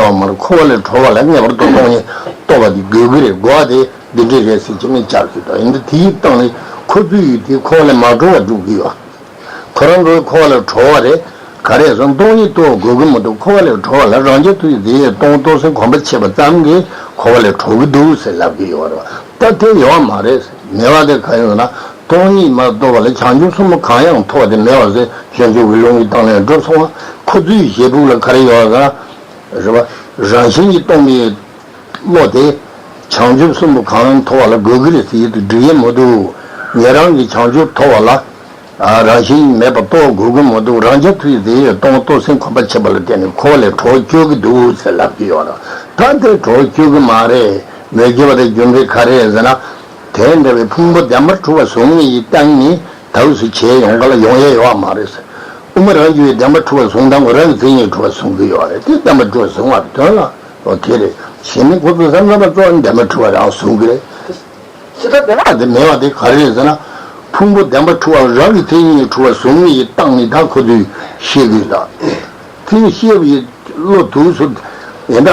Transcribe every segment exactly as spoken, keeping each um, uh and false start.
ཡོད་མ་རེད། འཁོར་བ་ལས་གྲོལ་བ་ལ་ངེས་པར་དུ་སྟོང་ཉིད་རྟོགས་པ་དེ་དགོས་ཀྱི་རེད། དགོས་པ་དེ་འདི་འདྲས་རེད་ཟེར་གྱི་མིན་བཅར་གྱི་འདུག་ཡིན་དུས་དེའི་སྟེང་ནས་ཁོ་ཚོའི་ཡུལ་དེ་འཁོར་བ་ལས་མ་གྲོལ་བར་སྒྲུབ་ཀྱི་ཡོད། ཁོ་རང་ཚོའི་འཁོར་བ་ལས་གྲོལ་བ་རེད། ག་རེ་ཟེར་ན་སྟོང་ཉིད་རྟོགས་དགོས་ཀྱི་མི་འདུག་འཁོར་བ་ལས་གྲོལ་བ་ལ་རང་རྐྱ་ཐུབ་པའི་རྫས་ཡོད་སྟོང་རྟོགས་ཟིན་གོམས་པ་བྱེད་པ་ཙམ་གྱིས་འཁོར་བ་ལས་གྲོལ་གྱི་འདུག་ཟེར་ལབ་ཀྱི་ཡོད་རེད་བ། ད་དེ་ཡོད་མ་རེད། མེད་པ་དེ་གང་ཡིན་ཟེར་ན། སྟོང་ཉིད་མ་རྟོགས་པ་ལ་བྱང་ཆུབ་གསུམ་པོ་གང་ཡང་ཐོབ་པ་དེ་མེད་པ་ཟེར་བྱང་ཆུབ་ཀྱི་ལུང་གི་སྟེང་ནས་གྲུབ་སོང་བ། ཁོ་ཚོའི་ཞེ་ཕུགས་ལ་ག་རེ་ཡོད་ཟེར་ན། རེད་བ། རང་བཞིན་གྱིས་སྟོང་པའི་བློ་དེ་བྱང་ཆུབ་གསུམ་པོ་གང་ཐོབ་པ་ལ་དགོས་ཀྱི་རེད་ཟེར་ཡས་དེ་འགྲིག་ཡས་མི་འདུག་ཉན་རང་གི་བྱང་ཆུབ་ཐོབ་པ་ལ། ཨ། རང་བཞིན་མེད་པ་རྟོགས་དགོས་ཀྱི་མི་འདུག་རང་རྐྱ་ཐུབ་པའི་རྫས་ཡོད་སྟོང་རྟོགས་ཟིན་གོམས་པ་བྱེད་པ་ལ་བརྟེན་ནས་འཁོར་བ་ལས་གྲོལ་བཅུག་གི་འདུག་ཟེར་ལབ་ཀྱི་ཡོད་རེད། ད་དེ་གྲོལ་བཅུག་གི་མ་རེད། མི་བྱེད་པ་དེ་རྒྱུ་མཚན་ག་རེ་ཟེར་ན། དེ་འདྲ་བའི་ཕུང་པོ་བདེན་པར་གྲུབ་པ་བཟུང་ནས་ཡི་སྟེང་ནས་དག་སུ་བྱས་ཡོང་ག་ལ་ཡོང་ཡས་ཡོད་མ་རེད་ཟེར། དབུ་མ་རང་རྒྱུད་པའི་བདེན་པར་གྲུབ་པ་བཟུང་སྟངས་ཁོ་རང་གི་མཚན་ཉིད་གྲུབ་པ་བཟུང་གི་ཡོད་རེད། དེ་བདེན་པར་གྲུབ་པ་བཟུང་བ་དོན་ལ། ཨོ་དེ་རེད། གཞན་མི་ཁོ་ཚོ་བསམ་བསམ་པ་ཚོ་བདེན་པར་གྲུབ་པ་རང་བཟུང་གི་རེད། སྲིད་པ་དེ་ལ་དེ་མེད་པ་དེ་ག་རེ་རེད་ཟེར་ན། ཕུང་པོ་བདེན་པར་གྲུབ་པ་རང་གི་མཚན་ཉིད་གྲུབ་པ་བཟུང་ནས་ཡི་སྟེང་ནས་ད་ཁོ་ཚོས་ཤེས་དགོས་ད། དེ་ཤེས་པའི་བློ་དུས་སུ་ཡིན་ད།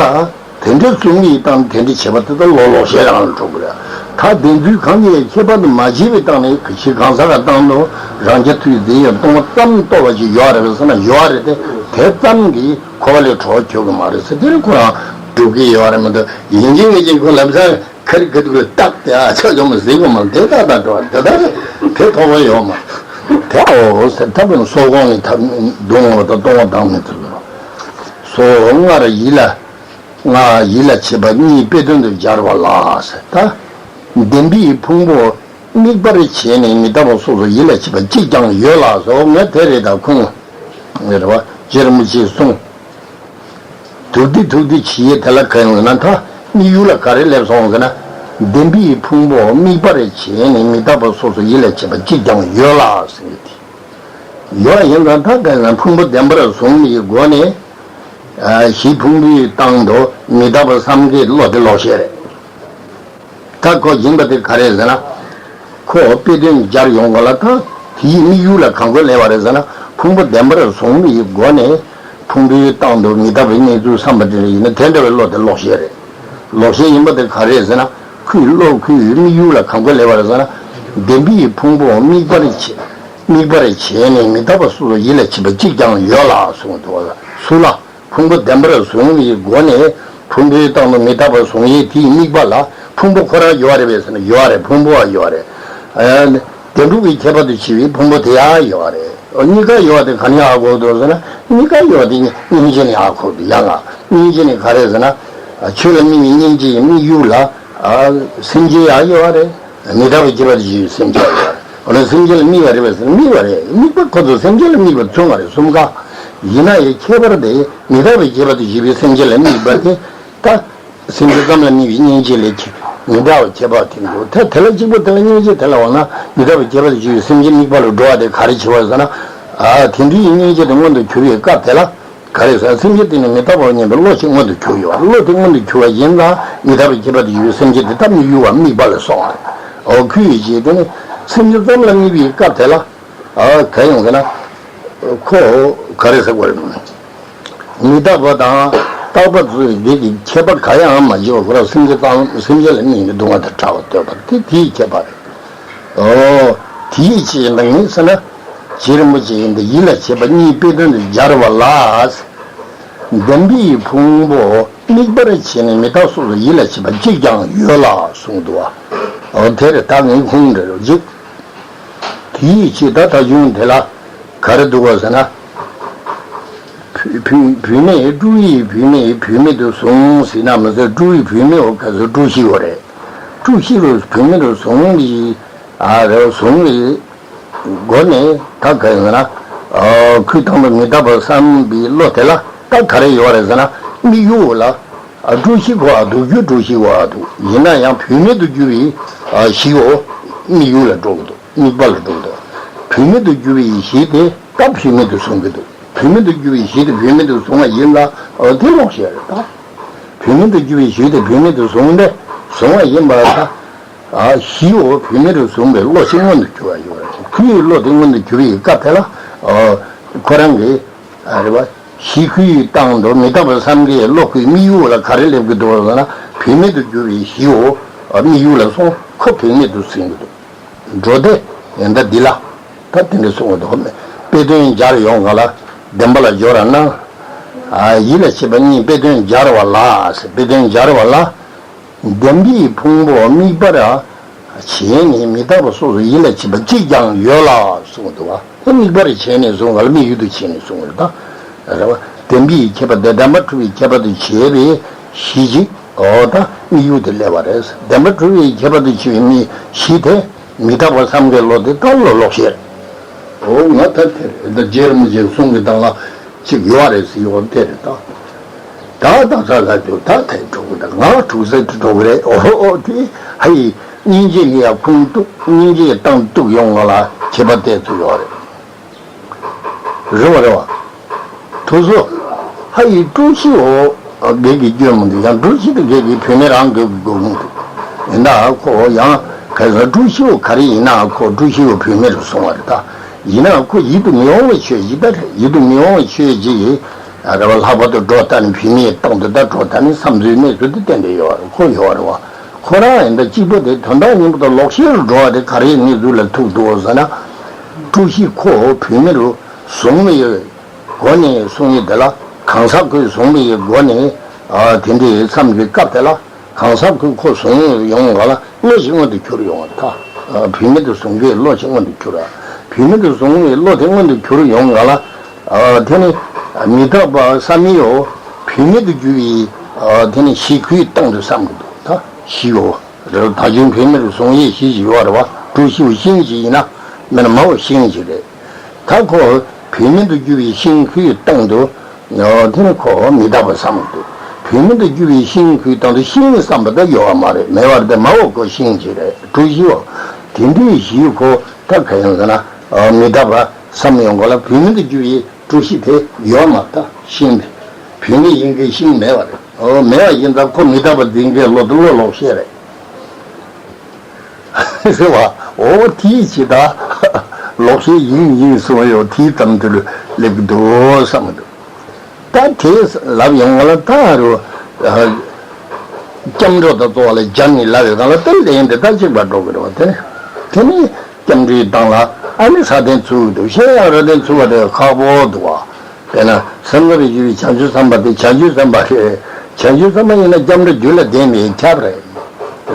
དེ་འདྲ་བཟུང་ནས་ཡི་སྟེང་དེ་འདྲ་བྱེད་པ་དེ་ད་ལོག་ལོག་ཤེས་རང་ལ་འགྲོ་གི་རེད། ད་བདེན་རྫུན་གང་གིས་ཁྱད་པར་དུ་མ་བྱས་པའི་སྟེང་ནས་གཞི་གང་ཟག་གི་སྟེང་དུ་རང་རྐྱ་ཐུབ་པའི་རྫས་ཡོད་སྟོང་པ་ཙམ་རྟོགས་པ་ཞིག་ཡོད་རེད་པས་ཟེར་ན་ཡོད་རེད་དེ། དེ་ཙམ་གྱིས་འཁོར་བ་ལས་གྲོལ་ཆོག་གི་མ་རེད་ཟེར། དེ་རིང་ཁོ་རང་སྒྲུབ་ཀྱི་ཡོད་རེད་མི་འདུག་ཡིན་གཅིག་མིན་གཅིག་ཁོ་ལབ་ས། ཁ་རི་ཁ་ཐུག་ལ་བཏགས་ཏེ་ཨ་ཆ་ཆོག་མ་ཟིག་གོ་མ་དེ་ད་ད་འགྲོ་དེ་ད་རེད། དེ་ཐོག་པ་ཡོད་མ་དེ་ཨོ་ཟེར། ཐབས་ཡང་སོགས་གོང་ནས་ཐབས་སྡུག་བསྔལ་བ་དང་སྟོང་པ་དང་མི་ཐུབ་ལ། སོགས་སྔར་ཡིད་ལ་ང་ཡིད་ལ་བྱེད་པ་གཉིས་དཔེ་དོན་དུ་སྦྱར་བ་ལ་ཟེར་ད། བདེན་པའི་ཕུང་པོ་དམིགས་པར་བྱས་ནས་མི་རྟག་པ་སོ་སོ་ཡིད་ལ་བྱེད་པ་གཅིག་ཀྱང་ཡོད་ལ་སོགས་ངས་དེ་རེད་ད་ཁུངས་རེད་བ། རྗེ་རིན་པོ་ཆེས་གསུངས། ཐུགས་ཏི་ཐུགས་ཏི་བྱེད་ཡས་དེ་ལ་གང་ཡོང་ཟེར་ན། ད་དམིགས་ཡུལ་ལ་ག་རེ་སླེབས་སོང་ཟེར་ན། བདེན་པའི་ཕུང་པོ་དམིགས་པར་བྱས་ནས་མི་རྟག་པ་སོ་སོ་ཡིད་ལ་བྱེད་པ་གཅིག་ཀྱང་ཡོད་ལ་ཟེར་ཡོད་དེ། ཡོད་ཡིན་ཙང་ད་གང་ཡང་ཕུང་པོ་བདེན་པར་བཟུང་བའི་སྒོ་ནས། ཨ། གཞི་ཕུང་པོའི་སྟེང་དུ་མི་རྟག་པ་བསམ་གྱི་བློ་དེ་ལོག་ཤེས་རེད། ད་ཁོ་ཡིན་པ་དེ་ག་རེ་ཟེར་ན། ཁོ་དཔེ་དོན་སྦྱར་ཡོང་གོང་ལ་ད་དེའི་དམིགས་ཡུལ་ལ་གང་དགོས་སླེབས་པ་རེད་ཟེར་ན། ཕུང་པོ་བདེན་པར་བཟུང་བའི་སྒོ་ནས་ཕུང་པོའི་སྟེང་དུ་མི་རྟག་པའི་གནས་ཚུལ་བསམ་པ་དེ་འདྲ་ཡིན་ན་དེ་འདྲ་བའི་བློ་དེ་ལོག་ཤེས་རེད། ལོག་ཤེས་ཡིན་པ་དེ་ག་རེ་ཟེར་ན། ཁོའི་བློ་ཁོའི་དམིགས་ཡུལ་ལ་གང་དགོས་སླེབས་པ་རེད་ཟེར་ན། བདེན་པའི་ཕུང་པོ་དམིགས་པར་བྱས། དམིགས་པར་བྱས་ནས་མི་རྟག་པ་སོ་སོ་ཡིད་ལ་བྱེད་པ་གཅིག་ཀྱང་ཡོད་ལ་གསུངས་འདུག་བ། སུ་ལ། ཕུང་པོ་བདེན་པར་བཟུང་བའི་སྒོ་ནས་ཕུང་པོའི་སྟེང་དུ་མི་རྟག་པ་བཟུང་ཡས་དེའི་དམིགས་པ་ལ་ཕུང་པོ་ཁོ་རང་ཡོད་རེད་པས་ཟེར་ན་ཡོད་རེད། ཕུང་པོ་བ་ཡོད་རེད། ཨ། བདེན་གྲུབ་ཀྱི་ཁྱད་པར་དུ་བྱས་པའི་ཕུང་པོ་དེ་ཡང་ཡོད་རེད། གཉིས་ཀ་ཡོད་དེ་ག་ནས་ཡར་འགོ་འདུག་ཟེར་ན། གཉིས་ཀ་ཡོད་དེ་སྙིང་རྗེ་ནས་ཡར་འགོ་འདུག་ཡང་ང་སྙིང་རྗེ་ནས་ག་རེ་ཟེར་ན། ཆོས་ལ་དམིགས་པའི་སྙིང་རྗེ་ཡི་དམིགས་ཡུལ་ལ། ཨ། སེམས་ཅན་ཡང་ཡོད་རེད། མི་རྟག་པའི་ཁྱད་པར་དུ་བྱས་པའི་སེམས་ཅན་ཡོད་རེད། འོ་ན་སེམས་ཅན་ལ་དམིགས་པ་རེད་པས་ཟེར་ན་དམིགས་པ་རེད། དམིགས་པ་ཁོ་ཚོ་སེམས་ཅན་ལ་དམིགས་པ་མཚུངས་པ་རེད། གསུམ་ཀ། ཡིན་ན་ཡང་ཁྱད་པར་དེ་མི་རྟག་པའི་ཁྱད་པར་དུ་བྱས་པའི་སེམས་ཅན་ལ་དམིགས་པ་དེ་ད། སེམས་ཅན་ཙམ་ལ་དམིགས་པའི་སྙིང་རྗེ་ལས་ཁྱད་མི་འདྲ་བའི་ཁྱད་པར་དེ་འདུག་དེ་དེ་ལ་གཅིག་པ་དེ་ལ་སྙིང་རྗེ་དེ་ལ་འོ་ན་མི་རྟག་པའི་ཁྱད་པར་དུ་བྱས་པའི་སེམས་ཅན་དམིགས་པ་ལ་འགྲོ་བ་དེ་ག་རེ་བྱེད་པ་ཟེར་ན། ཨ། དེ་འདྲའི་སྙིང་རྗེ་དེ་མངོན་དུ་གྱུར་བའི་སྐབས་དེ་ལ། ག་རེ་ཟེར་ན་སེམས་ཅན་དེ་ནི་མི་རྟག་པར་ངེས་པའི་བློ་ཞིག་མངོན་དུ་གྱུར་ཡོད་རེད། བློ་དེ་མངོན་དུ་གྱུར་བ་ཡིན་ཙང་མི་རྟག་པའི་ཁྱད་པར་དུ་ཡོད་པའི་སེམས་ཅན་དེ་དག་དམིགས་ཡུལ་བ་དམིགས་པ་ལ་སོགས་པ་རེད། འོ་ཁུལ་ཡིད་བྱེད་དེ་ནི་སེམས་ཅན་ཙམ་ལ་དམིགས་པའི་སྐབས་དེ་ལ། ཨ། ག་ཡོང་ཟེར་ན། ཁོ་ག་རེ་ཟེར་དགོས་རེད། མི་རྟག་པ་དང་རྟག་པ་ཚོས་འདི་གི་ཁྱད་པར་ག་ཡང་མ་བྱས་པར་ཁོ་རང་སེམས་ཅན་ཙམ་སེམས་ཅན་ལ་དམིགས་ནས་སྡུག་བསྔལ་དང་བྲལ་བ་འདོད་པ་དེ་དེའི་ཁྱད་པར་རེད། ཨོ། དེའི་ཕྱིར་ཡིན་པ་ཡིན་ཟེར་ན། རྗེ་རིན་པོ་ཆེ་ཡིན་ཏེ་ཡིད་ལ་བྱེད་པ་གཉིས་དཔེ་དོན་དུ་སྦྱར་བ་ལ། བདེན་པའི་ཕུང་པོ་དམིགས་པར་བྱས་ནས་མི་རྟག་སོ་སོ་ཡིད་ལ་བྱེད་པ་གཅིག་ཀྱང་ཡོད་ལ་གསུངས་འདུག་བ། ཨོ་དེ་རེད། ད་ངས་ཁུངས་འདྲི་རོགས་གཅིག་དེའི་ཕྱིར་ད་ལྟ་གཞུང་དེ་ལ་ག་རེ་འདུག་བ་ཟེར་ན། བུད་བུད་བུད་མེད་དཀྲུག་ཡིས་བུད་མེད་བུད་མེད་དུ་བཟུང་ཟེར་ན་མི་ཟེར། དཀྲུག་ཡིས་བུད་མེད་འོ་ག་ཚོད་དཀྲུག་ཤི་བ་རེད། དཀྲུག་ཤི་རུ་བུད་མེད་དུ་བཟུང་བའི། ཨ་རེ་བཟུང་བའི་སྒོ་ནས་ད་ག་ཡིན་ན། ཨ་ཁོའི་སྟེང་དུ་མི་རྟག་པར་བསམ་པའི་བློ་དེ་ལ་ད་ག་རེ་ཡོད་རེད་ཟེར་ན། དམིགས་ཡུལ་ལ་ཨ་དཀྲུག་ཤི་གོ་ཨ་འདུག་རྒྱུ་དཀྲུག་ཤི་གོ་ཨ་འདུག་ཡིན་ན་ཡང་བུད་མེད་དུ་གྱུར་བའི་ཨ་གཞིའོ། དམིགས་ཡུལ་ལ་འགྲོ་གི་འདུག་དམིགས་པ་ལ་འགྲོ་གི་འདུག་བུད་མེད་དུ་གྱུར་བའི་གཞི་དེ་ད་བུད་མེད་དུ་བཟུང་གི་འདུག་བུད་མེད་དུ་གྱུར་བའི་གཞི་དེ་བུད་མེད་དུ་བཟུང་བ་ཡིན་ལ་ཨ་དེ་ལོག་བཤད་རེད་ད། བུད་མེད་དུ་གྱུར་བའི་གཞི་དེ་བུད་མེད་དུ་བཟུང་སྟེ་བཟུང་བ་ཡིན་པ་ད། ཨ་གཞིའོ་བུད་མེད་དུ་བཟུང་བའི་བློ་ཞིག་མངོན་དུ་གྱུར་བ་ཡོད་རེད། ཁོའི་བློ་དེ་མངོན་དུ་གྱུར་བའི་སྐབས་དེ་ལ་ཨ་ཁོ་རང་གི་ཨ་རེད་བ། གཞི་ཁོའི་སྟེང་དུ་མི་རྟག་པ་བསམ་གྱིས་བློ་ཁོའི་དམིགས་ཡུལ་ལ་ག་རེ་སླེབས་ཀྱི་འདུག་ཟེར་ན། བུད་མེད་དུ་གྱུར་པའི་གཞིའོ། དམིགས་ཡུལ་ལ་སོང་། ཁོ་བུད་མེད་དུ་ཟིན་གྱི་འདུག་འགྲོ་དེ་ཡིན་ད་འདི་ལ། ད་དེ་འདྲ་གསུང་གི་འདུག་དཔེ་དོན་སྦྱར་ཡོང་ག་ལ། བདེན་པ་ལ་སྦྱོར་བ་ན། ཡིད་ལ་བྱེད་པ་གཉིས་དཔེ་དོན་སྦྱར་བ་ལ། དཔེ་དོན་སྦྱར་བ་ལ། བདེན་པའི་ཕུང་པོ་དམིགས་པར་བྱས་ནས་མི་རྟག་པ་སོ་སོ་ཡིད་ལ་བྱེད་པ་གཅིག་ཀྱང་ཡོད་ལ་གསུངས་འདུག་བ། དེ་དམིགས་པར་བྱས་ནས་གསུངས་པ་ལ་དམིགས་ཡུལ་དུ་བྱས་ནས་གསུངས་པ་རེད་ད། རེད་བ། བདེན་པའི་ཁྱད་པར་དེ་བདེན་པ་གྲུབ་པའི་ཁྱད་པར་དུ་བྱས་པའི་གཞི་གཅིག་འོ་ད་དམིགས་ཡུལ་དུ་སླེབས་པ་རེད། བདེན་པ་གྲུབ་པའི་ཁྱད་པར་དུ་བྱས་པའི་མི་གཞི་དེ་མི་རྟག་པ་བསམ་གྱིས་བློ་དེ་ད་བློ་ལོག་ཤེས་རེད། འོ་ང་ད་དེ་རེད་ད། རྗེ་རིན་པོ་ཆེ་གསུང་གི་སྟངས་ལ་གཅིག་ཡོད་རེད་ཟེར་ཡོད་དེ་རེད་ད། ད་ད་ས་ལ་དུ་ད་དེ་འགྲོ་གི་ད། ང་དྲུག་ས་དུ་འགྲོ་གི་རེད། འོ་འོ་དེ་ཧ་ཡི་སྙིང་རྗེ་ནི་ཡང་ཁུངས་གཏུགས། སྙིང་རྗེ་སྟངས་གཏུགས་ཡོང་ང་ལ་ཁྱད་པར་དེ་ཚོ་ཡོད་རེད། རེད་བ་རེད་བ། དུ་སོ། ཧ་ཡི་དཀྲུག་ཤིའོ་བགེགས་ཀྱི་སྐྱོན་མི་འདུག་ཡང་དཀྲུག་ཤི་དེ་བགེགས་ཀྱི་བུད་མེད་རང་གི་དགོས་མི་འདུག་ཡིན་ད་ཁོ་ཡང་ག་ས་དཀྲུག་ཤིའོ་ག་རེ་ཡིན་ན་ཁོ་དཀྲུག་ཤིའོ་བུད་མེད་རུ་སོང་བ་རེད་ད། ཡིན་ན་ཁོ་ཡིད་དུ་མི་འོང་བའི་ཆོས་ཅིག་ད་རེད། ཡིད་དུ་མི་འོང་བའི་ཆོས་ཅིག་ཡིན། རེད་བ། ལྷག་པར་དུ་སྒྲོ་བཏགས་ནས་བུད་མེད་སྟེང་དུ་ད་སྒྲོ་བཏགས་ནས་བསམ་ཚུལ་གནས་ཚུལ་དེ་གཏན་ནས་ཡོད་རེད། ཁོ་ཡོད་རེད་བ། ཁོ་རང་ཡིན་ད་གཅིག་པོ་དེ་དོན་དག་སྙིང་པོ་དང་ལོག་ཤེས་རུ་འགྲོ་བ་དེ་ག་རེའི་གནས་ཚུལ་ལ་ཐུག་འདུག་ཟེར་ན། དཀྲུག་ཤིང་ཁོ་བུད་མེད་རུ་བཟུང་བའི་སྒོ་ནས་གསུང་ཡས་དེ་ལ། གང་ཟག་ཁོས་བཟུང་བའི་སྒོ་ནས་དེ་འདྲའི་བསམ་གྱི་སྐབས་དེ་ལ། གང་ཟག་ཁོས་ཁོ་བཟུང་ཡོང་ག་ལ་བློ་ཞིག་མངོན་དུ་གྱུར་ཡོང་བ་ད། བུད་མེད་དུ་བཟུང་གི་བློ་ཞིག་མངོན་དུ་གྱུར་བ། བུད་མེད་དུ་བཟུང་བའི་བློ་དེ་མངོན་དུ་གྱུར་ཡོང་ག་ལ། དེ་ནི་མི་རྟག་པ་བསམ་ཡས་བུད་མེད་དུ་གྱུར་བའི་དེ་ནི་གཞི་ཁོའི་སྟེང་དུ་བསམ་གྱི་འདུག་ད་གཞིའོ། རེད། ད་གཞུང་བུད་མེད་དུ་བཟུང་ཡས་གཞི་ཞིག་ཡོད་རེད་བ། དཀྲུག་ཤིང་ཤིང་ཞིག་ཡིན་ན། མིན་ན་མའོ་ཤིང་ཞིག་རེད། ད་ཁོ་བུད་མེད་དུ་གྱུར་བའི་ཤིང་ཁོའི་སྟེང་དུ། དེ་ནི་ཁོ་མི་རྟག་པ་བསམ་གྱི་འདུག་བུད་མེད་དུ་གྱུར་བའི་ཤིང་ཁོའི་སྟེང་དུ་ཤིང་བསམ་པ་ད་ཡོད་པ་མ་རེད། མེད་པ་རེད། མའོ་ཁོ་ཤིང་ཞིག་རེད། དཀྲུག་ཤིའོ། དེ་འདྲའི་གཞི་ཁོ་ད་ག་ཡང་ཟེར་ན། མི་རྟག་པ་བསམ་ཡོང་ག་ལ་བུད་མེད་དུ་གྱུར་བའི་དཀྲུག་ཤིང་དེ་ཡོད་མ་རེད། ད་ཤིང་དེ་བུད་མེད་ཡིན་གྱི་ཤིང་མེད་པ་རེད། འོ་མེད་པ་ཡིན་ཙང་ཁོ་མི་རྟག་པ་འཛིན་གྱི་བློ་དེ་བློ་ལོག་ཤེས་རེད། ཟེར་བ། འོ་དེའི་ཕྱི་ད་ལོག་ཤེས་ཡིན་ཡིན་གསུང་ཡོད། དེའི་ཙམ་དུ་སླེབས་ཀྱི་འདུག་བསམ་གྱི་འདུག་ད་དེ་ལབ་ཡོང་བ་ལ་ད་རུ། སྐྱབས་འགྲོ་དང་གཙོ་བོ་ལ་སྦྱར་ནས་ལབ་ཡོད་ཙང་ལ་དེ་ལན་དེ་ད་གཅིག་པ་འགྲོ་གི་རེད་བ། དེ་ནི་དེ་ནི་སྐྱབས་འགྲོའི་སྟེང་ལ་ཨ་ནི་ས་བརྟན་ཚུགས་འདུག་གཞན་ཡང་ར་བརྟན་ཚུགས་པ་དེ་ཁག་པོ་འདུག་བ། དཔེར་ན་སེམས་ཙམ་པའི་ཞུ་བའི་བྱང་ཆུབ་སེམས་དཔའ་དེ་བྱང་ཆུབ་སེམས་དཔའ་རེད། བྱང་ཆུབ་སེམས་དཔའ་ཡིན་ན་སྐྱབས་འགྲོ་རྒྱུད་ལ་ལྡན་པས་ཁྱབ་རེད།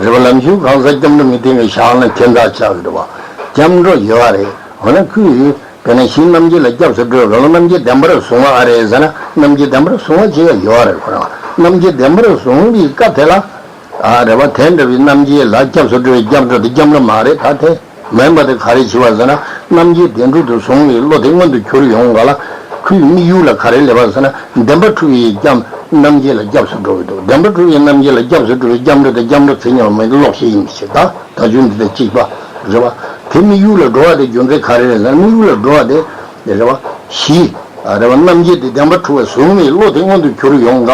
རེད་བ། ལམ་ཞུགས་གང་ཟག་སྐྱབས་འགྲོ་མི་ལྡན་པའི་ཞག་ན་ཁྱད་མཚར་ཆགས་ཀྱི་རེད་བ། སྐྱབས་འགྲོ་ཡོད་བ་རེད། འོ་ན་ཁོས་དཔེར་ན་ཞིང་རྣམ་འབྱེད་ལ་སྐྱབས་སུ་འགྲོ་ག་ལ་རྣམ་འབྱེད་བདེན་པར་བཟུང་བ་ཨ་རེད་ཟེར་ན་རྣམ་འབྱེད་བདེན་པར་བཟུང་བ་ཅི་ཡང་ཡོད་བ་རེད། ཁོ་རང་རྣམ་འབྱེད་བདེན་པར་བཟུང་བའི་སྐབས་དེ་ལ། ཨ་རེད་བ། དེ་འདྲ་བའི་རྣམ་འབྱེད་ལ་སྐྱབས་སུ་འགྲོ་བའི་སྐྱབས་འགྲོ་དེ་སྐྱབས་འགྲོ་མ་རེད། ད་དེ་མིན་པ་དེ་ག་རེ་བྱེད་པ་ཟེར་ན། རྣམ་འབྱེད་བདེན་གྲུབ་ཏུ་བཟུང་བའི་བློ་དེ་མངོན་དུ་གྱུར་ཡོང་ག་ལ། ཁོའི་དམིགས་ཡུལ་ལ་ག་རེ་སླེབས་པ་ཟེར་ན། བདེན་པ་འཁྲུལ་བའི་སྐྱབས་རྣམ་འབྱེད་ལ་སྐྱབས་སུ་འགྲོ་གི་འདུག་བདེན་པ་འཁྲུལ་བའི་རྣམ་འབྱེད་ལ་སྐྱབས་སུ་འགྲོ་བའི་སྐྱབས་འགྲོ་དེ་སྐྱབས་འགྲོ་མཚན་ཉིད་མ་ཡིན་ལོག་ཤེས་ཡིན་པའི་ཕྱིར། ད་ད་གཞུང་འདི་དང་གཅིག་པ་རེད་བ། དེ་དམིགས་ཡུལ་ལ་འགྲོ་བ་དེ་རྒྱུ་མཚན་ག་རེ་རེད་ཟེར་ན། དམིགས་ཡུལ་ལ་འགྲོ་བ་དེ་རེད་བ། གཞི་རེད་བ། རྣམ་འབྱེད་དེ་བདེན་པ་འཁྲུལ་བ་བཟུང་བའི་བློ་དེ་མངོན་དུ་གྱུར་ཡོང་ག་ལ།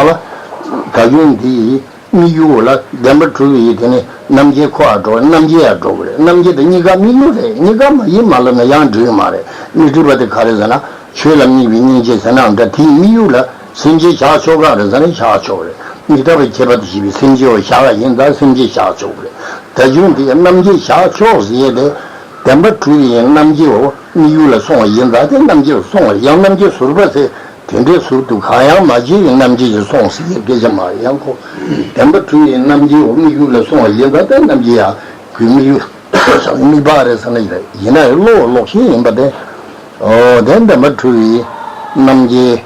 ད་གཞུང་འདི་ཡི་དམིགས་ཡུལ་ལ་བདེན་པར་གྲུབ་པའི་དེ་ནི་རྣམ་འབྱེད་ཁོ་ཨ་འགྲོ་རྣམ་འབྱེད་ཡ་འགྲོ་གི་རེད། རྣམ་འབྱེད་དེ་གཉིས་ཀ་དམིགས་ཡུལ་རེད། གཉིས་ཀ་མ་ཡིན་མ་ལབ་ན་ཡང་འགྲིག་གི་མ་རེད། མི་འགྲིག་པ་དེ་ག་རེ་ཟེར་ན། ཆོས་ལ་དམིགས་པའི་སྙིང་རྗེ་ཟེར་ནའང་འདྲ། དེའི་དམིགས་ཡུལ་ལ་སེམས་ཅན་བཞག་ཆོག་ག་རེད་ཟེར་ན་བཞག་ཆོག་གི་རེད། མི་རྟག་པའི་ཁྱད་པར་དུ་བྱས་པའི་སེམས་ཅན་བ་བཞག་པ་ཡིན་ཙང་སེམས་ཅན་བཞག་ཆོག་གི་རེད། ད་གཞུང་འདི་ཡ་རྣམ་འབྱེད་བཞག་ཆོག་ཟེར་ཡས་དེ། བདེན་པར་གྲུབ་པའི་རྣམ་འབྱེད་འོ་དམིགས་ཡུལ་ལ་སོང་བ་ཡིན་ཙང་དེ་རྣམ་འབྱེད་སོང་བ་རེད། ཡང་རྣམ་འབྱེད་ཟུར་པ་ཟེར། དེ་འདྲའི་ཟུར་དུ་གང་ཡང་མ་བྱས་པའི་རྣམ་འབྱེད་ཀྱིས་སོང་ཟེར་ཡས་སྐད་ཆ་མ་རེད། ཡང་ཁོ་བདེན་པར་གྲུབ་པའི་རྣམ་འབྱེད་འོ་དམིགས་ཡུལ་ལ་སོང་བ་ཡིན་ཙང་དེ་རྣམ་འབྱེད་ཡང་ཁོའི་དམིགས་ཡུལ་དམིགས་པ་རེད་ཟེར་ན་ཡིན་རེད། ཡིན་ན་ཡང་བློ་ལོག་ཤེས་ཡིན་པ་དེ། འོ་དེ་བདེན་པར་གྲུབ་པའི་རྣམ་འབྱེད།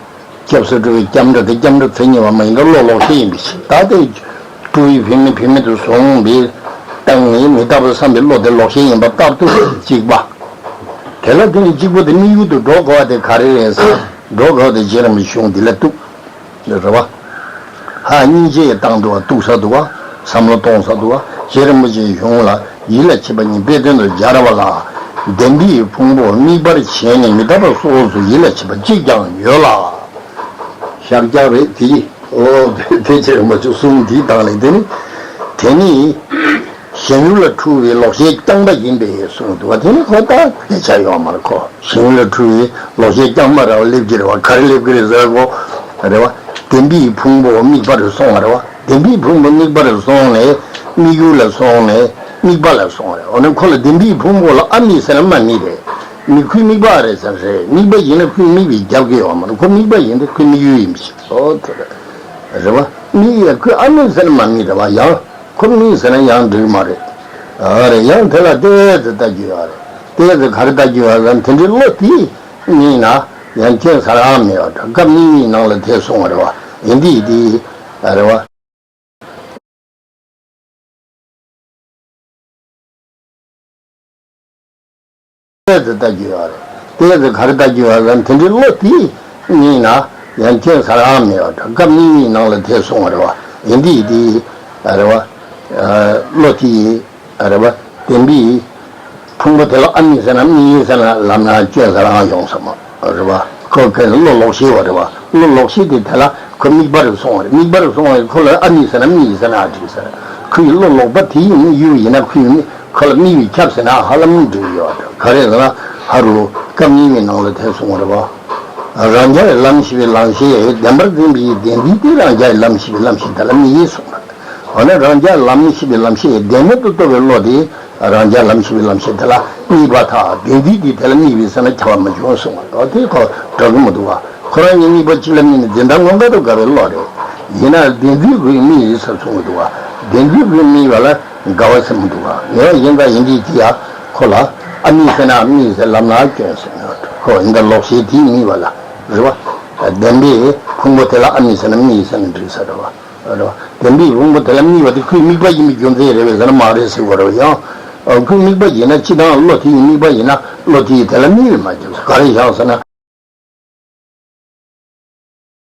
སྐྱབས་སུ་འགྲོ་བའི་སྐྱབས་འགྲོ་དེ་སྐྱབས་འགྲོ་མཚན་ཉིད་པ་མ་ཡིན་ན་བློ་ལོག་ཤེས་ཡིན་པའི་ཕྱིར། ད་དེ་སྤྲུལ་པའི་བུད་མེད་བུད་མེད་དུ་བཟུང་བའི་སྟེང་ནས་མི་རྟག་པར་བསམ་པའི་བློ་དེ་ལོག་ཤེས་ཡིན་པ་ལྟར་དུ་གཅིག་པ། དེ་ལ་དེ་ནི་གཅིག་པོ་དེ་དམིགས་ཡུལ་དུ་འགྲོ་དགོས་པ་དེ་ག་རེ་རེད་ཟེར། འགྲོ་དགོས་པ་དེ་རྗེ་རིན་པོ་ཆེའི་གཞུང་འདི་ལ་གཏུགས། འདི་རེད་བ། ཧ་སྙིང་རྗེ་ཡི་སྟེང་དུ་བ་གཏུགས་ས་འདུག་བ། བསམ་བློ་གཏོང་ས་འདུག་བ། རྗེ་རིན་པོ་ཆེའི་གཞུང་ལ་ཡིད་ལ་བྱེད་པ་གཉིས་དཔེ་དོན་དུ་སྦྱར་བ་ལ། བདེན་པའི་ཕུང་པོ་དམིགས་པར་བྱས་ནས་མི་རྟག་པ་སོ་སོ་ཡིད་ལ་བྱེད་པ་གཅིག་ཀྱང་ཡོད་ལ། ཤར་རྒྱག་རེད་དེ། ཨོ་དེ་ཚེ་རིན་པོ་ཆེ་གསུང་འདིའི་སྟེང་ལས་དེ་ནི། དེ་ནི། ཞེན་ཡུལ་ལ་འཁྲུལ་བའི་ལོག་ཤེས་རྐྱང་པ་ཡིན་པས་གསུངས་འདུག་བ། དེ་ནི་ཁོ་ད་སྐད་ཆ་ཡོད་མ་རེད། ཁོ་ཞེན་ཡུལ་ལ་འཁྲུལ་བའི་ ལོག་ཤེས་རྐྱང་མ་རེད་བ། སླེབས་ཀྱི་རེད་བ། ག་རེ་སླེབས་ཀྱི་རེད་ཟེར་གོ། རེད་བ། བདེན་པའི་ཕུང་པོ་དམིགས་པར་སོང་བ་རེད་བ། བདེན་པའི་ཕུང་པོ་དམིགས་པར་སོང་ནས་དམིགས་ཡུལ་ལ་སོང་ནས་དམིགས་པ་ལ་སོང་བ་རེད། འོ་ན་ཁོ་ལ་བདེན་པའི་ཕུང་པོ་ལ་ཨ་དམིགས་ཟེར་ན་མ་དམིགས་རེད། མི་ཁོའི་དམིགས་པ་རེད་ཟེར་རེད། དམིགས་པ་ཡིན་ན་ཁོའི་དམིགས་པའི་རྒྱབ་ཀྱི་ཡོད་མ་རེད། ཁོ་དམིགས་པ་ཡིན་ཏེ་ཁོའི་དམིགས་ཡུལ་ཡིན་པ་ཞིག་ཨོ་དེ་རེད། རེད་བ། དམིགས་ཡ་ཁོའི་ཨ་དམིགས་ཟེར་ན་མ་དམིགས་རེད་བ། ཡང་ཁོ་དམིགས་ཟེར་ན་ཡང་འགྲིག་མ་རེད། ཨ་རེད། ཡང་དེ་ལ་ཏོག་ཙམ་ལྟ་རྒྱུ་ཡོད་རེད། ཏོག་ཙམ་ག་རེ་ལྟ་རྒྱུ་ཡོད་ཟེར་ན་དེ་འདྲའི་བློ་དེ་གཉིས་ན་ཡང་སྐྱོན་ཟ་རང་མེད་པ་འདྲ། སྐབས་གཉིས་པའི་ནང་ལ་ཐེ་སོང་བ་རེད་བ། ཡིན་དེ་ཡིན་དེ། ཨ་རེད་བ། ཏོག་ཙམ་ལྟ་རྒྱུ་ཡོད་རེད། ཏོག་ཙམ་ག་རེ་ལྟ་རྒྱུ་ཡོད་ཟེར་ན་དེ་འདྲའི་བློ་དེ་གཉིས་ན་ཡང་སྐྱོན་ཟ་རང་མེད་པ་འདྲ། སྐབས་གཉིས་པའི་ནང་ལ་ཐེ་སོང་བ་རེད་བ། ཡིན་དེ་ཡིན་དེ། ཨ་རེད་བ། བློ་དེ། ཨ་རེད་བ། བདེན་པའི་ཕུང་པོ་དེ་ལ་ཨ་དམིགས་ཟེར་ན་དམིགས་ཡུལ་ཟེར་ན་ལབ་ན་སྐྱོན་ཟ་རང་ཡོང་ས་མ་རེད་བ། ཁོ་ཁོའི་བློ་ལོག་ཤེས་བ་རེད་བ། བློ་ལོག་ཤེས་དེ་དེ་ལ་ཁོ་དམིགས་པ་རུ་སོང་བ་རེད། དམིགས་པ་རུ་སོང་བ་ཁོ་ལ་ཨ་དམིགས་ཟེར་ན་དམིགས་ཡུལ་ཟེར་ན་ཨ་འགྲིག་ཟེར། ཁོའི་བློ་ལོག་པ་དེ་ཡིན་ཡུལ་ཡིན་ན་ཁོའི་དམིགས་ཁོ་ལ་དམིགས་ཡུལ་ཁྱབ་ཟེར་ན་ཧ་ལམ་འགྲིག་ཡོད་རེད། ག་རེ་ཟེར་ན་ཧ་རུ་སྐབས་གཉིས་པའི་ནང་ལ་ཐེ་སོང་བ་རེད་བ། རང་རྒྱལ་ལམ་ཞེས་པའི་ལམ་ཤེས་བདེན་པར་འཛིན་པའི་བདེན་འཛིན་དེ་རང་རྒྱལ་ལམ་ཞེས་པའི་ལམ་ཤེས་དེ་ལ་དམིགས་ཡུལ་སོང་བ་རེད། འོ་ན་རང་རྒྱལ་ལམ་ཞེས་པའི་ལམ་ཤེས་བདེན་མེད་དུ་རྟོགས་པའི་བློ་དེ་རང་རྒྱལ་ལམ་ཞེས་པའི་ལམ་ཤེས་དེ་ལ་དམིགས་པ་དང་བདེན་འཛིན་དེ་དེ་ལ་དམིགས་པའི་ས་ན་ཁྱབ་པ་མ་བྱུང་གསུངས་པ་རེད། དེ་ཁོ་འགྲོ་གི་མི་འདུག་བ། ཁོ་རང་གཉིས་དམིགས་པ་གཅིག་ལ་དམིགས་ནས་འཛིན་སྟངས་དངོས་འགལ་དུ་དགའ་བའི་བློ་རེད། ཡིན་ན་བདེན་འཛིན་ཁོའི་དམིགས་ཡུལ་ཟེར་གསུང་གི་འདུག་བ། བདེན་འཛིན་ཁོའི་དམིགས་པ་ལ་དགའ་བ་ཟེར་མི་འདུག་བ། ཡིན་ཡིན་ད་ཡིན་དེ་དེ་ཡ་ཁོ་ལ་ཨ་དམིགས་ཟེར་ན་ཨ་དམིགས་ཟེར་ལབ་ན་སྐྱོན་ཟེར་ན་ཁོ་ཡིན་ད་ལོག་ཤེས་དེའི་དམིགས་པ་ལ་རེད་བ། བདེན་པའི་ཕུང་པོ་དེ་ལ་ཨ་དམིགས་ཟེར་ན་དམིགས་ཟེར་ན་འགྲིག་ས་རེད་བ། རེད་བ། བདེན་པའི་དབང་པོ་དེ་ལ་དམིགས་པ་དེ་ཁོའི་དམིགས་པ་ཡིན་པའི་རྒྱུ་མཚན་རེད་པས་ཟེར་ན་མ་རེད་ཟེར་བ་རེད་བ། ཡང་། ཁོའི་དམིགས་པ་ཡིན་ན་སྤྱི་དང་བློ་དེའི་དམིགས་པ་ཡིན་ན་བློ་དེ་ཡིས་དེ་ལ་དམིགས་པས་མ་གྱུར་ཟེར། ག་རེ་བཞག་ཟེར་ན་